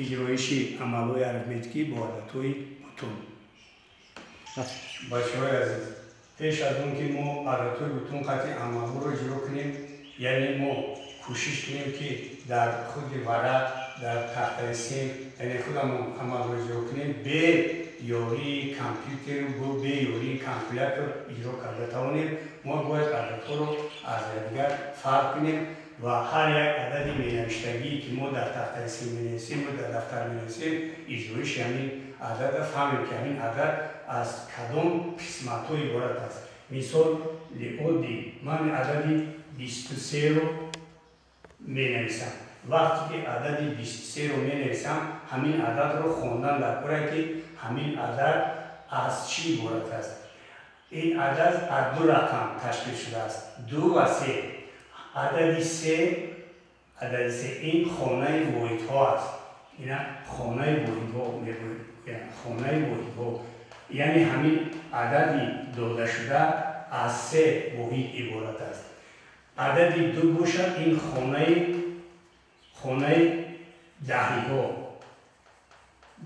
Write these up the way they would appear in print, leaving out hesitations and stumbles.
Иҷроиши амалҳои арифметикӣ бо ададҳои бутун. Бачаҳои азиз, пеш аз он ки мо ададҳои бутун қатъи амалҳоро иҷро кунем, яъне мо кӯшиш кунем, ки дар худи варақ, дар тахтаи синф, яъне худамон амалро иҷро кунем, бе ёрии компютеру бе ёрии калкулятор иҷро карда тавонем, мо бояд ададҳоро аз якдигар фарқ кунем ва ҳар як адади менавиштагие, ки мо дар тахтаи синф менависем ё дар дафтар менависем, иҷроиши ҳамин ададро фаҳмем, ки ҳамин адад аз кадом қисматҳо иборат аст. Мисол оддӣ, ман адади 23-ро менависам. Вақте ки адади 23-ро менависам, ҳамин ададро хондан дар кора, ки ҳамин адад аз чӣ иборат аст. Ин адад аз ду рақам ташкил шудааст, ду ва се. Адади се, адади се ин хонаи воҳидҳо аст. Ина хонаи воҳидҳо мегӯянд, хонаи воҳидҳо, яъне ҳамин адади додашуда аз се воҳид иборат аст. Адади ду бошад, ин хонаи даҳиҳо,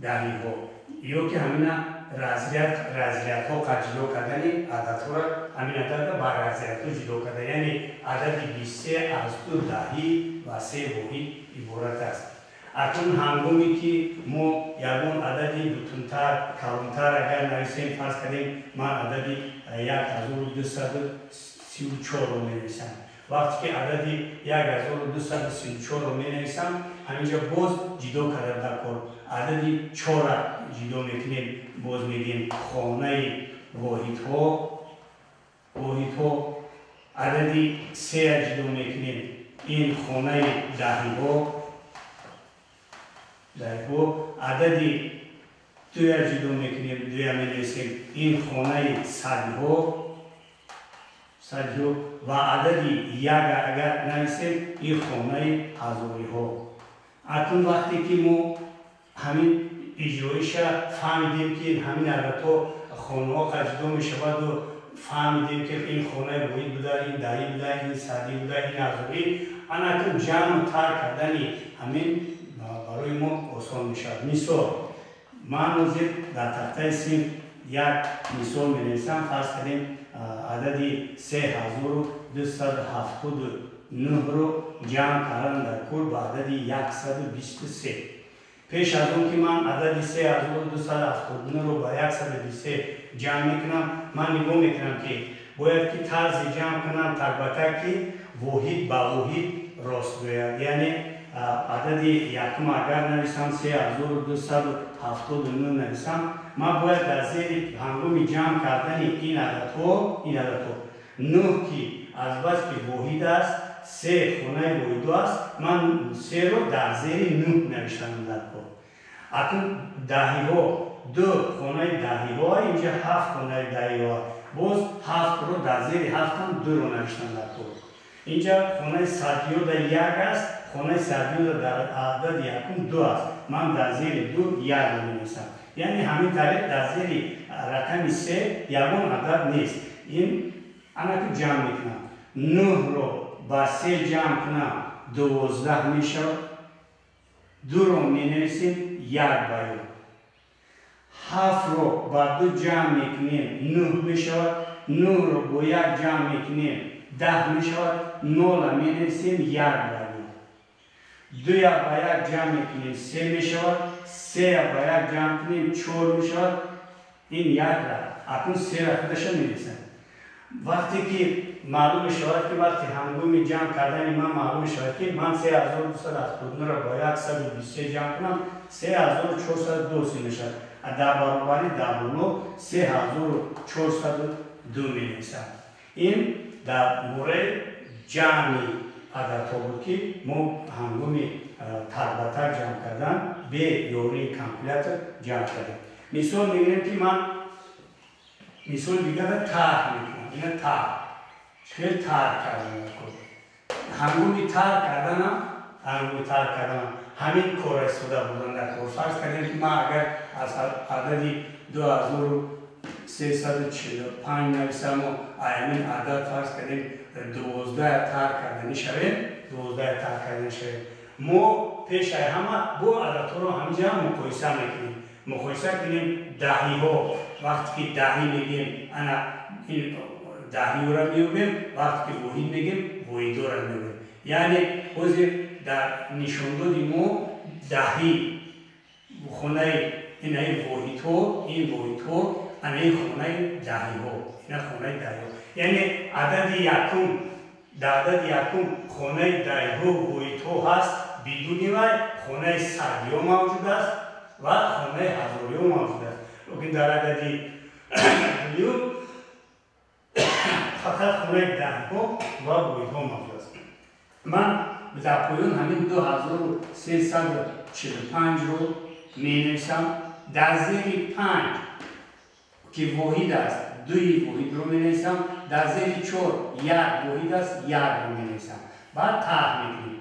даҳиҳо, ё ки ҳамина разряд, разрядҳо қад ҷудо кардани ададҳоро, ҳамин ададро ба разрядҳо ҷудо кардан, яъне адади 23 аз ду даҳӣ ва се воҳид иборат аст. Акнун ҳангоме ки мо ягон адади бутунтар, калонтар агар нависем, фарз кардем, ман адади 1234-ро менависам. Вақте ки адади 1234-ро менависам, ҳаминҷа боз ҷудо карда дар кор, адади чора ҷудо мекунем, боз мегӯем хонаи воҳидҳо, воҳидҳо. Адади сея ҷудо мекунем, ин хонаи даҳиҳо, даҳиҳо. Адади дуя ҷудо мекунем, дуя менависем, ин хонаи садиҳо, садиҳо. Ва адади як агар нависем, ин хонаи ҳазориҳо. Акнун вақте ки мо ҳамин иҷроиша фаҳмидем, ки ҳамин ададҳо хонаҳо қад ҷудо мешаваду фаҳмидем, ки ин хонаи воҳид буда, ин даҳӣ буда, ин садӣ буда, ин ҳазорӣ, ана акнун ҷамъу тарк кардани ҳамин барои мо осон мешавад. Мисол, ман ҳозир дар тахтаи синф як мисол менависам. Фарз кардем, адади 3279-ро ҷамъ кардан дар кор ба адади 123. Пеш аз он ки ман адади 3279-ро ба 123 ҷамъ мекунам, ман нигоҳ мекунам, ки бояд ки тарзи ҷамъ кунам так-ба-так, ки воҳид ба воҳид рост гӯяд. Яъне адади якум агар нависам, 3279 нависам, ман бояд дар зери ҳангоми ҷамъ кардани ин ададҳо, ин ададҳо нӯҳ, ки азбаски воҳид аст, се хонаи воҳидҳо аст, ман серо дар зери нӯҳ навиштанам дар кор. Акнун даҳиҳо, ду хонаи даҳиҳо, инҷа ҳафт хонаи даҳиҳо, боз ҳафтро дар зери ҳафтам дуро навиштам дар кор. Инҷа хонаи садиёда як аст, хонаи садиёда дар адади якум ду аст, ман дар зери ду якро менависам. Яъне ҳамин тариқ дар зери рақами се ягон адад нест. Ин анаки ҷамъ мекунам, нӯҳро ба се ҷамъ кунам, 12 мешавад, дуро менависем, як ба ё. Ҳафтро ба ду ҷамъ мекунем, нӯҳ мешавад, нӯҳро бо як ҷамъ мекунем, 10 мешавад, нола менависем, як ба ё. Дуя ба як ҷамъ мекунем, се мешавад, сея ба як ҷамъ кунем, чор мешавад, ин як рафт. Акнун сера худаша менависам. Вақте ки маълум мешавад, ки вақти ҳангоми ҷамъ кардани ман маълум мешавад, ки ман 3279-ро бо 123 ҷамъ кунам, 3402 ҳосил мешавад. Дар баробари дар боло 3402 менависам. Ин дар бораи ҷамъи ададҳо буд, ки мо ҳангоми так-ба-так ҷамъ кардан бе ёрии калкулятор ҷамъ кардем. Мисол мегирем, ки ман мисоли дигарро тарҳ мекунам. Ина тарҳ, хел тарҳ кардан. Ҳангоми тарҳ карданам, ҳангоми тарҳ карданам ҳамин корро истифода бурдан дар кор. Фарз кардем, ки ман агар аз адади 2345 нависаму ҳамин адад, фарз кардем, 12 тарҳ карданӣ шавем, 12 тарҳ карданӣ шавем, мо пешаи ҳама бо ададҳоро ҳаминҷа муқоиса мекунем. Муқоиса кунем даҳиҳо. Вақте ки даҳӣ мегем, ана ин даҳиҳоро меёбем, вақте ки воҳид мегем, воҳидҳоро меёбем. Яъне ҳозир дар нишондоди мо даҳӣ хонаи инаи воҳидҳо, ин воҳидҳо, анаи хонаи даҳиҳо, ина хонаи даҳиҳо. Яъне адади якум, дар адади якум хонаи даҳиҳо воҳидҳо ҳаст, бидуни вай хонаи садиҳо мавҷуд аст ва хонаи ҳазориҳо мавҷуд аст. Лекин дар адади дуюм фақат хонаи даҳиҳо ва воҳидҳо мавҷуд аст. Ман дар поён ҳамин 2345-ро менависам. Дар зери 5 ки воҳид аст, 2 воҳидро менависам. Дар зери 4 1 воҳид аст, 1-ро менависам. Баъд тарҳ мекунем.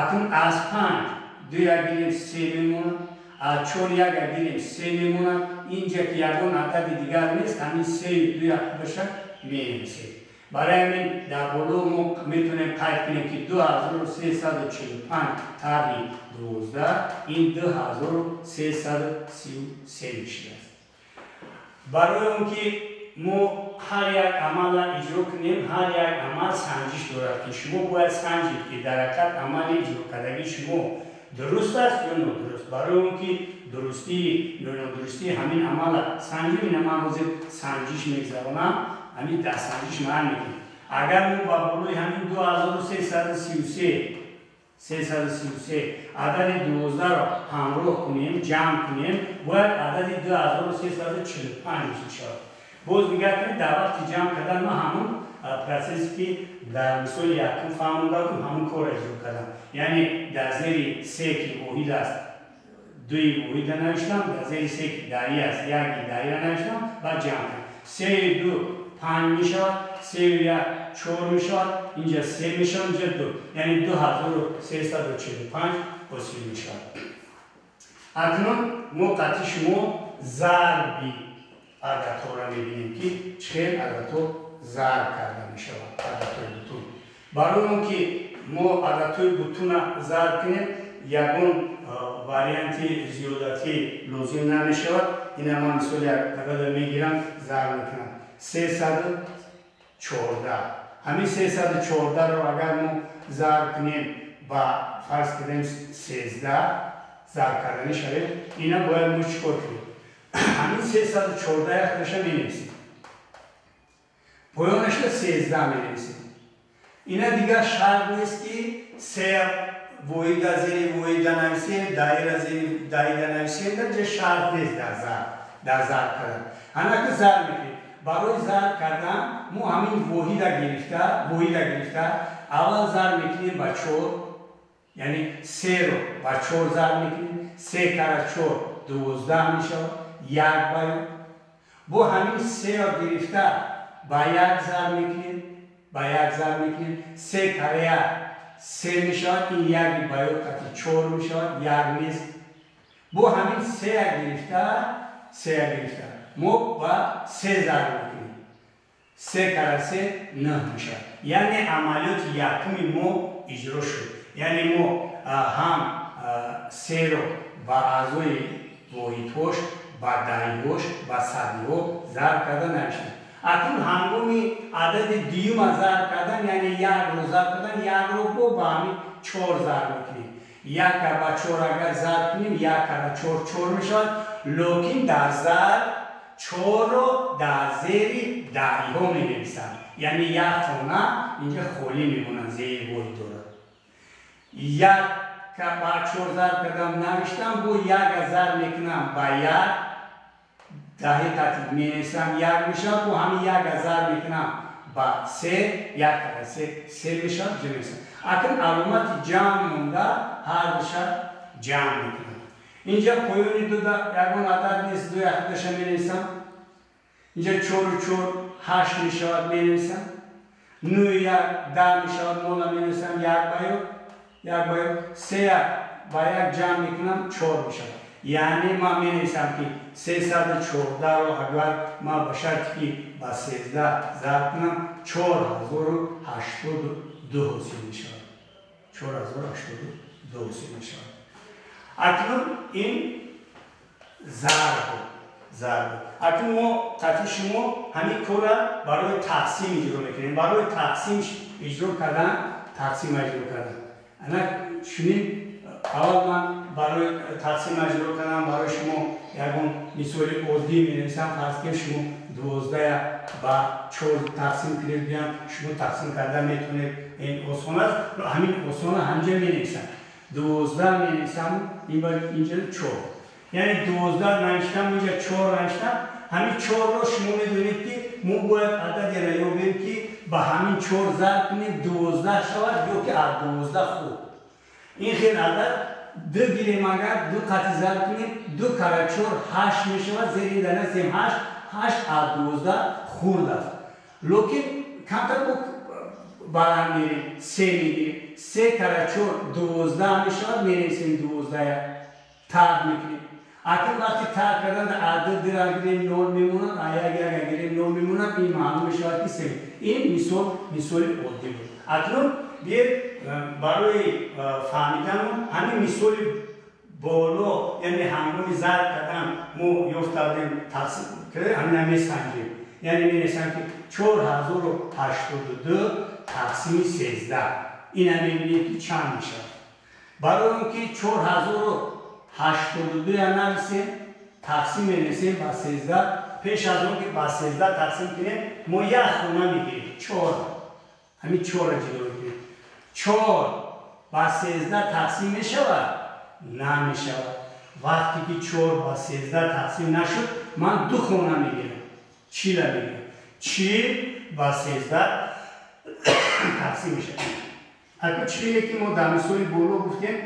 Акнун аз 5 2 гирем, 3 мемонад, аз 4 1 гирем, 3 мемонад. Инҷа ки ягон адади дигар нест, ҳамин 3 2 худашро менависем. Барои ҳамин дар боло мо метавонем қайд кунем, ки 2345 тарҳи 12 ин 2333 мешудааст. Барои он ки мо ҳар як амалро иҷро кунем, ҳар як амал санҷиш дорад, ки шумо бояд санҷид, ки дар ҳақиқат амали иҷрокардагии шумо дуруст аст ё нодуруст. Барои он ки дурустии ё нодурустии ҳамин амалро санҷим, ина ман ҳозир санҷиш мегузаронам, ҳамин дар санҷиш муайян мекунем. Агар мо ба болои ҳамин 2333 333 адади 12-ро ҳамроҳ кунем, ҷамъ кунем, бояд адади 2345 ҳосил шавад. Боз нигоҳ кунед, дар вақти ҷамъ кардан ман ҳамон процессе ки дар мисоли якум фаҳмонда будам, ҳамон корро иҷро кардам. Яъне дар зери 3 ки воҳид аст, 2 воҳидро навиштам, дар зери 3 ки даҳӣ аст, 1 даҳиро навиштам ва ҷамъ кардам. 3 2 5 мешавад, 3 1 4 мешавад, инҷа 3 мешавад, инҷа 2. Яъне 2345 ҳосил мешавад. Акнун мо қатъи шумо зарби ададҳоро мебинем, ки чӣ хел ададҳо зарб карда мешавад, ададҳои бутун. Барои он ки мо ададҳои бутунро зарб кунем, ягон варианти зиёдатӣ лозим намешавад. Ина ман мисол як ададро мегирам, зарб мекунам. 314. Ҳамин 314-ро агар мо зарб кунем ба фарз кунем 13 зарб карданӣ шавем, ина бояд мо чӣ кор кунем? Ҳамин 314 яхташа менависем. Поёнашро 13 менависем. Ина дигар шарт нест, ки се воҳида зери воҳида нависем, даҳира зери даҳида нависем, дар ҷа шарт нест дар зарб кардан. Ҳанаки зарб мекунем. Барои зарб кардан мо ҳамин воҳида гирифта аввал зарб мекунем ба 4, яъне 3-ро ба 4 зарб мекунем, 3 кара 4 12 мешавад, 1 ба 1. Бо ҳамин 3-ро гирифта ба 1 зарб мекунем, ба 1 зарб мекунем, 3 кара 1 3 мешавад, ин 1 ба 1 қати 4 мешавад, 1 нест. Бо ҳамин 3 гирифта мо ба 3 зарб мекунем. 3 кара 3 9 мешавад. Яъне амалиёти якуми мо иҷро шуд. Яъне мо ҳам 3-ро ба аъзои воҳидҳош, ба даҳиҳош, ба садиҳо зарб карда навиштем. Акнун ҳангоми адади дуюма зарб кардан, яъне 1-ро зарб кардан, 1-ро бо ба ҳамин 4 зарб мекунем. 1 ба 4 агар зарб кунем, 1 кара 4 4 мешавад, лекин дар зарб 4-ро дар зери даҳиҳо менависам. Яъне як хона инҷа холӣ мемонад, зери воҳид дорад. 1 ба 4 зарб кардам, навиштам, бо 1 зарб мекунам ба 1, даҳи тартиб менависам, 1 мешавад, бо ҳамин 1 зарб мекунам ба 3, 1 кара 3 3 мешавад, ҷа менависам. Акнун аломати ҷамъ монда, ҳар душа ҷамъ мекунам. Инҷа поёни дуда ягон адад нест, 2 яхдаша менависам. Инҷа 4 4 8 мешавад, менависам. 9 1 10 мешавад, 0 менависам, 1 ба 1, 1 ба 1, 3 ба 1 ҷамъ мекунам, 4 мешавад. Яъне ман менависам, ки 314-ро агар ман ба шарте ки ба 13 зарб кунам, 4082 ҳосил мешавад. 4082. 2 ҳосил мешавад. Акнун ин зарб буд. Зарб. Акнун мо қатъи шумо ҳамин корра барои тақсим иҷро мекунем. Барои тақсим иҷро кардан, тақсим иҷро кардан. Ана чунин аввал ман барои тақсим иҷро кардан барои шумо ягон мисоли оддӣ менависам. Фарз кунем шумо 12 ба 4 тақсим кунед, гӯям шумо тақсим карда метавонед. Ин осон аст. Ҳамин осонро ҳамҷа менависам. 12 менависам, инҷа 4. Яъне 12 навиштам, инҷа 4 навиштам. Ҳамин 4-ро шумо медонед ки мо бояд ададеро ёбем ки ба ҳамин 4 зарб кунем 12 шавад ё ки аз 12 хурд. Ин хел адад 2 гирем, агар 2 қатъи зарб кунем 2 кара 4 8 мешавад, зери ин дарнасем 8, 8 аз 12 хурд аст. Лекин камтар бо баланд мерем, 3 мегирем. 3 кара 4 12 мешавад, менависем 12 тарҳ мекунем. Акнун вақти тарҳ кардан аз 2 дира гирем 0 мемонад, аз 1 1 гирем 0 мемонад, ин маълум мешавад ки 3. Ин мисол мисоли оддӣ буд. Акнун биёед барои фаҳмидану ҳамин мисоли боло, яъне ҳангоми зарб кардан мо ёфтадем тақсим кардем, ҳамина месанҷем. Яъне менависам ки 4082 тақсими 13. Ина мебинем ки чанд мешавад. Барои он ки 4082 нависем, тақсим менависем ба 13. Пеш аз он ки ба 13 тақсим кунем, мо як хона мегирем, 4. Ҳамин 4-ро ҷудо мекунем. 4 ба 13 тақсим мешавад? Намешавад. Вақте ки 4 ба 13 тақсим нашуд, ман 2 хона мегирам, 40 мегирам. 40 ба 13 тақсим мешавад. Акнун чиле ки мо дар мисоли боло гуфтем,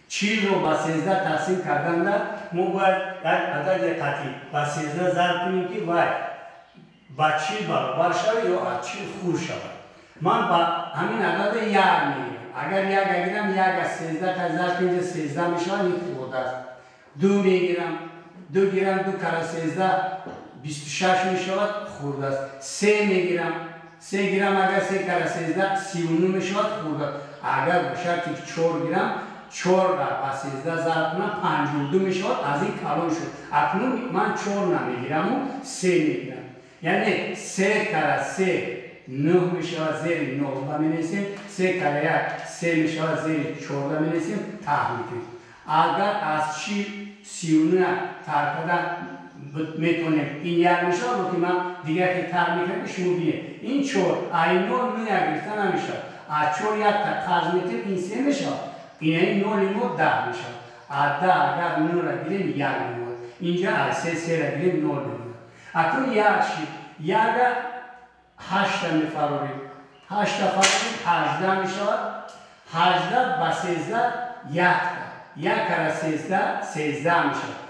40-ро ба 13 тақсим карданда мо бояд як адади қатъӣ ба 13 зарб кунем ки вай ба 40 баробар шавад ё аз 40 хурд шавад. Ман ба ҳамин адада 1 мегирам. Агар 1 гирам, 1 аз 13 зарб кунем, 13 мешавад, ин хурд аст. 2 мегирам, 2 гирам, 2 кара 13 26 мешавад, хурд аст. 3 мегирам, 3 гирам, агар 3 кара 13 39 мешавад, хурд аст. Агар ба шарти 4 гирам, 4 ба 13 зарб кунам 52 мешавад, аз ин калон шуд. Акнун ман 4 намегираму 3 мегирам. Яъне 3 кара 3 9 мешавад, зери 9 менависем, 3 кара 1 3 мешавад, зери 14 менависем, тарҳ мекунем. Агар аз 39 тарҳ кардан метавонем, ин 1 мешавад, лекин ман дигар ки тарҳ мекунам ки шумо бинед. Ин 4 ай 0 9 гирифта намешавад. Аз 4 1 та қарз метем, ин 3 мешавад. Ин 0 мо 10 мешавад. Аз 10 агар 9-ро гирем 1 мемонад. Инҷа аз 3 3-ро гирем 0 мемонад. Акнун 1 шид. 1-ро 8 мефарорем. 8 фарорем 18 мешавад. 18 ба 13 1 та. 1 кара 13 13 мешавад.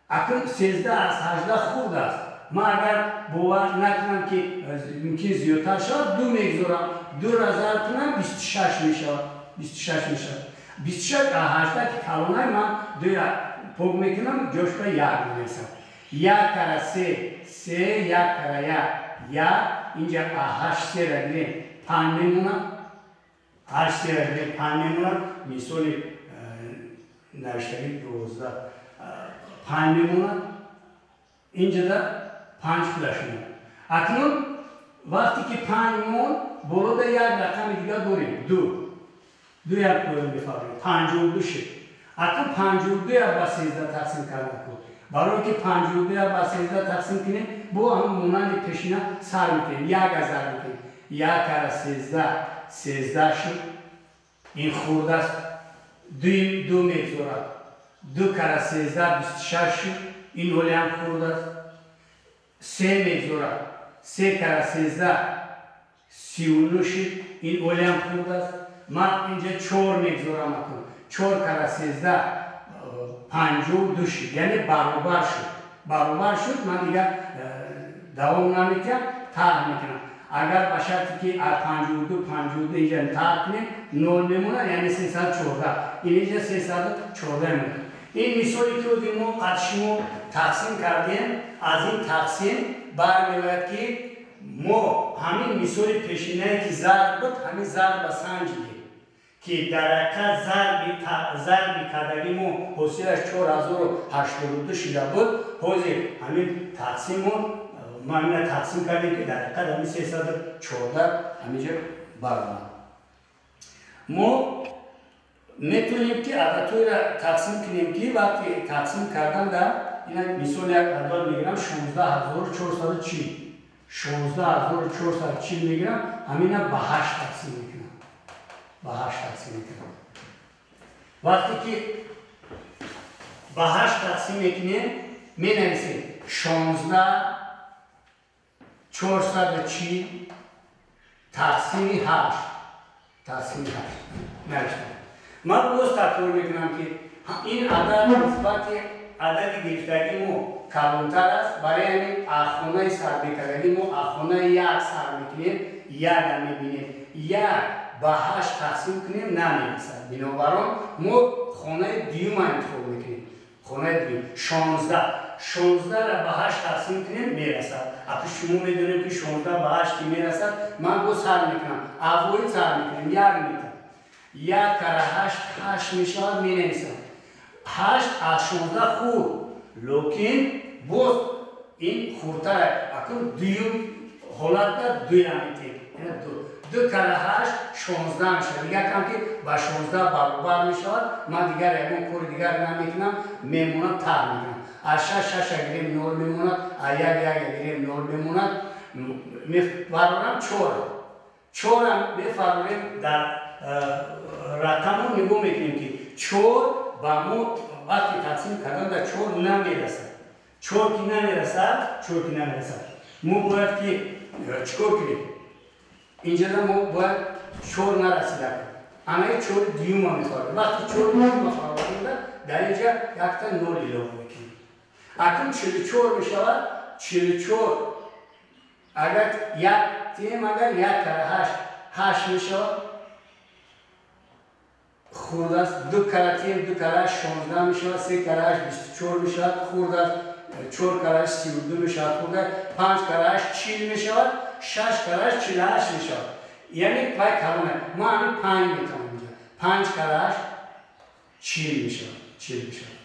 Акнун 13 аз 18 хурд аст. Ман агар бовар накунам ки мумкин зиёдтар шавад, 2 мегузорам. 2-ро зарб кунам 26 мешавад. 26 мешавад. 26 аз 18 ки калонай, ман 2-ро пок мекунам, ҷошба 1 менависам. 1 кара 3 3, 1 кара 1 1, инҷа 8 3-ро гирем 5 мемонад. 8 3-ро гирем 5 мемонад. Мисоли навиштагӣ 12 5 мемонад. Инҷада 5 худаш мемонад. Акнун вақте ки 5 монд, болода як рақами дигар дорем, 2. 2 як поён мефармоем, 52 шуд. Акнун 52 ба 13 тақсим кардан кун. Барои ки 52 ба 13 тақсим кунем, бо ҳамон монанди пешина сар мекунем, 1 зарб мекунем. 1 кара 13 13 шуд. Ин хурд аст. 2 мегузорад. 2 кара 13 26 шуд. Ин ҳоле ҳам хурд аст. 3 мегузорад. 3 кара 13 39 шуд. Ин ҳоле ҳам хурд аст. Ман инҷа 4 мегузорам акнун. 4 кара 13 52 шуд. Яъне баробар шуд. Баробар шуд, ман дигар давом намекунам, тарҳ мекунам. Агар ба шарте ки аз 52 52 инҷа тарҳ кунем, 0 мемонад, яъне 314. Ин инҷа 314 мемонад. Ин мисоле ки мо қад шумо тақсим кардем, аз ин тақсим бармеояд ки мо ҳамин мисоли пешинае ки зарб буд, ҳамин зарб ба санҷидем. ки дар ҳақиқат зарби кардаги мо ҳосилаш 4082 шида буд. Ҳозир ҳамин тақсимон мо ҳамина тақсим кардем, ки дар ҳақиқат ҳамин 314 ҳаминҷа баромад. Мо метавонем, ки ададҳоеро тақсим кунем, ки вақти тақсим кардан дар ина мисол як адад мегирам, 16440, 16440 мегирам, ҳамина ба 8 тақсим мекунам, ба 8 тақсим мекунам. Вақте ки ба 8 тақсим мекунем, менависем 16440 тақсими 8, тақсими 8 навиштам. Ман боз такрор мекунам, ки ин адад нисбати адади гирифтагӣ мо калонтар аст. Барои ҳамин аз хонаи сармекардагӣ мо аз хонаи як сар мекунем, яка мебинем, як ба ҳашт тақсим кунем, намерасад. Бинобар он мо хонаи дуюма интихоб мекунем. Хонаи дуюм 16, 16-ра ба ҳашт тақсим кунем, мерасад. Аки шумо медонем, ки 16 ба ҳашт ки мерасад, ман боз сар мекунам, аввои сар мекунем, як метр, як кара ҳашт ҳашт мешавад. Менависам, ҳашт аз 16 хурд, лекин боз ин хурдтар. Акун дуюм ҳолатда дуя метем, ду, ду кара ҳашт 16 мешавад. Дигар кам ки ба 16 баробар мешавад. Ман дигар ягон кори дигар намекунам, мемонад, тар мекунам. Аз шаш шаша гирем, нол мемонад, аз як яка гирем, нол мемонад. Мефарорам чора, чора мефарорем. Дар рақамро нигоҳ мекунем, ки чор ба мо вақти тақсим кардан дар чор намерасад. Чор ки намерасад, чор ки намерасад, мо бояд ки чӣ кор кунем? Инҷода мо бояд чор нарасида, анаи чори дуюма мефарорем. Вақти чори дуюма фароварда, дар инҷа якта нол илова мекунем. Акун 44 мешавад. 44 агар як тем, агар як кара ҳашт ҳашт мешавад, хурд аст. Ду кара тем, ду кара ҳашт 16 мешавад, се кара ҳашт 24 мешавад, хурд аст. Чор кара ҳашт 32 мешавад, хурд аст. Панҷ кара ҳашт 40 мешавад, шаш кара ҳашт 48 мешавад, яъне вай калона. Мо ҳамин панҷ метавонем инҷа, панҷ кара ҳашт 40 мешавад, 40 мешавад.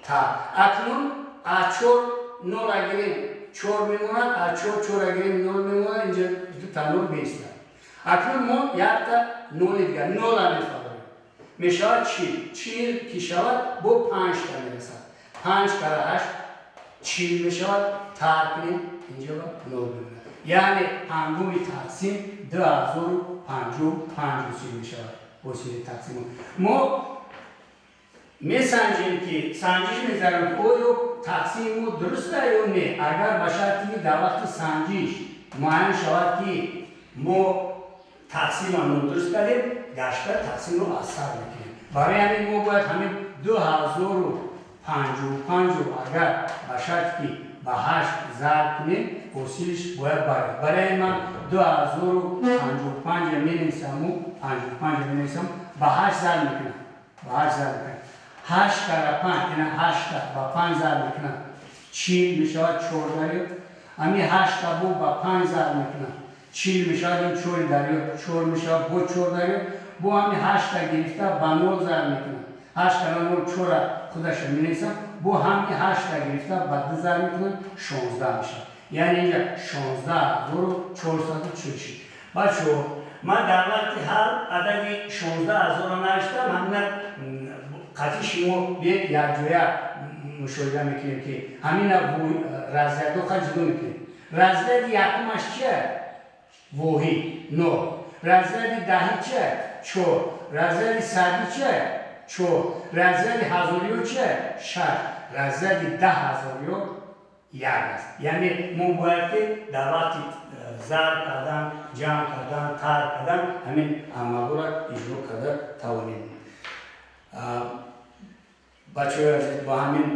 Та акнун аз чор нола гирем, чор мемонад, аз чор чора гирем, нол мемонад, инҷа дута нол меистад. Акнун мо якта ноли дигар нола мефарорем, мешавад 40. 40 ки шавад, бо панҷта мерасад. Панҷ кара ҳашт 40 мешавад. Тар кунем, инҷа нол мемонад. Яъне ҳангоми тақсим 2055 ҳосил мешавад. Ҳосили тақсим мо месанҷем, ки санҷиш мезанем, ки оё тақсими мо дуруст ё не. Агар ба шарти ки дар вақти санҷиш муайян шавад, ки мо тақсима нодуруст кардем, гашта тақсимро аз сар мекунем. Барои ҳамин мо бояд ҳамин 2055-ро агар ба шарти ки ба ҳашт зарб кунем, ҳосилиш бояд барояд. Барои ҳамин ман 2055 менависаму 55 менависам, ба ҳашт зарб мекунам, ба ҳашт зарб мекунам. Ҳашт кара панҷ, ина ҳашта ба панҷ зарб мекунам, 40 мешавад, чор дарё. Ами ҳашта бо ба панҷ зарб мекунам, 40 мешавад, ин чори дарё чор мешавад, бо чор дарё. Бо ҳами ҳашта гирифта ба нол зарб мекунам, ҳашт кара нол чора, худаша менависам. Бо ҳами ҳашта гирифта ба ду зарб мекунам, 16 мешавад. Яъне инҷа 16440 шуд. Бачаҳо, ман дар вақти ҳал адади 16 000-ро навиштам. Ҳамина қатъи шумо биед, якҷоя мушоҳида мекунем, ки ҳамина разрядҳо ха ҷудо мекунем. Разряди якумаш чия? Воҳид нол. Разряди даҳӣ чия? Чор. Разряди садӣ чия? Чор. Разряди ҳазориё чия? Шаш. Разряди 10 ҳазориё як аст. Яъне мо бояд ки дар вақти зарб кардан, ҷамъ кардан, тарк кардан ҳамин амалҳоро иҷро карда тавонем. Бачаҳои азиз, бо ҳамин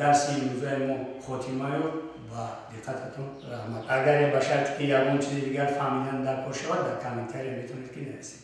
дарси имрӯзаи мо хотима ёфт. Ба диққататон раҳмат. Агар ба шарте ки ягон чизи дигар фаҳмидан дар кор шавад, дар комментария метавонед ки нависед.